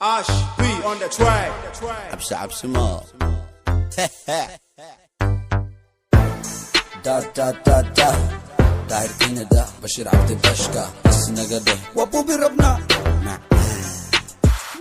Ash B on the track. Cabsi cabsi ma da da da da Daahir Canada, Bashiir Cabdi Bashka isnaga dheh. Waa buubi rabnaa.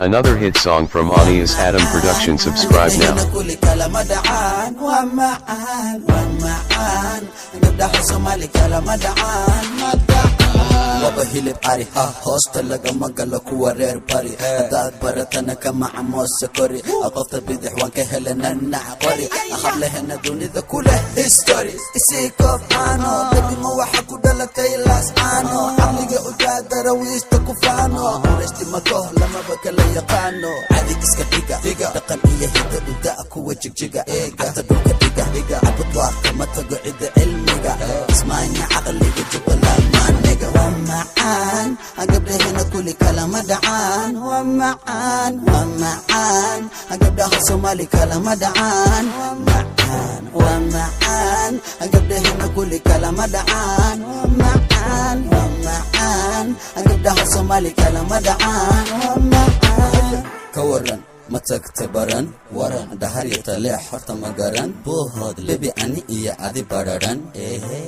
Another hit song from Anias Adam Production. Subscribe now. Kuli kalama dhacaan, waa macaan, waa macaan. Gabdhaha Soomaali kalama dhacaan, ma dhacaan. Waba hilib ari ha, hoosta lagama galo kuwa reer bari. Haddaad baratana kama camoose kori. Qofta bidix waan ka helana nac qori. Hablahena dunida ku leh history. Isii koob caano, dadima waxa ku dhalatay Laas Caano. Caqliga u daadarawiista ku faano. Qurashtimakoh lamaba kala yaqaano. Cadi iska dhiga, dhaqan iyo hidda uda kuwa Jigjiga. Cagta dhulka dhiga, Cabud waa kama tago cidda cilmiga. Ismaanya caqliga Jubbaland maaniga. Waa macaan gabdhahena kuli kalama dhacaan, waa macaan, waa macaan. Gabdhaha Soomaali kalama dhacaan, waa macaan, waa macaan. Gabdhahena kuli kalama dhacaan, waa macaan, waa macaan. Gabdhaha Soomaali kalama dhacaan, waa macaan. Ka waran, ma tagta Baran, waran, Dhahar iyo Taleex? Horta ma garan Buuhood lebi ani iyo adi bararan.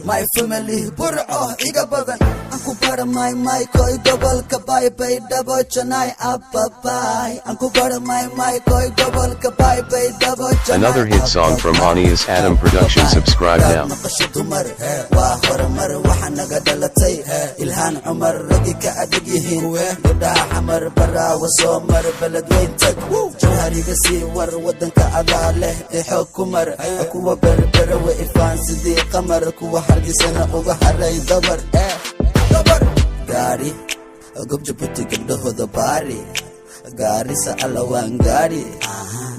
My family Burco iga badan aan ku bara my my koy gobolka bay bay dhabo janay ababay aan ku bara my my koy gobolka bay bay dhabo janay. Another hit song from Anias Adam Production. Subscribe now. Maqasho dumar waa horumar, waxa naga dhalatay Ilhaan Cumar. Ragi ka adag yihiin gabdhaha Xamar. Baraawa soo mar, Beledweyn tag, Jawhariga sii war. Wadanka adaa leh ee xoog ku mar. Kuwa Berbera wa ifaan sidii qamar, kuwa Hargeysana uga haray dabar dabar gaari. Gob Jabuuti gabdhahooda baari, Gaarisa alla waan gaari.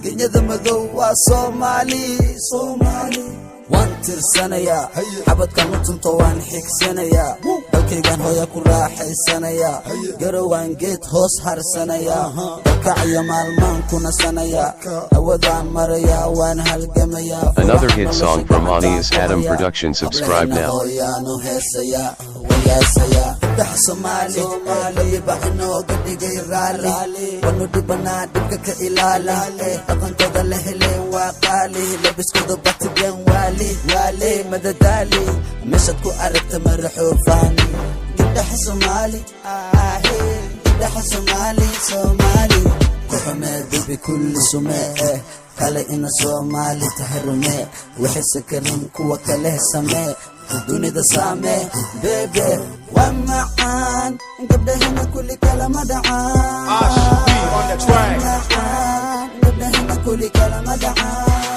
Genyada madow waa Soomaali, Soomaali. Waan tirsanayaa xabadkan u tunto, waan xigsanayaa dalkaygan hooya ku raaxaysanayaa. Garowaan geed hoos harsanayaa, dalkacyo maalmaan ku nasanayaa. Hawadaan marayaa, waan halgamayaa. Another hit song from Anias Adam Production. Subscribe now. Hooyaanu heesayaa, wayaasayaa. Gabdhaha Soomaali rabbi inooga dhigay raali. Wanu dhibanaa, dhibka ka ilaali. Dhaqankooda la heleen waa qaali, labiskooda batibeen waali waali madadaali. Meeshaad ku aragta maraxoofaani. Gabdhaha Soomaali, gabdhaha Soomaali, Soomaali ku xumee dubi kulli sumee kale ina Soomaali tahay rumee. Waxayse karin kuwa kale samee, dunida saamee bebe. Waa macaan gabdhahena kulli kalama dhacaan. Ash B on the track. Macaan gabdhahena kulli kalama dhacaan.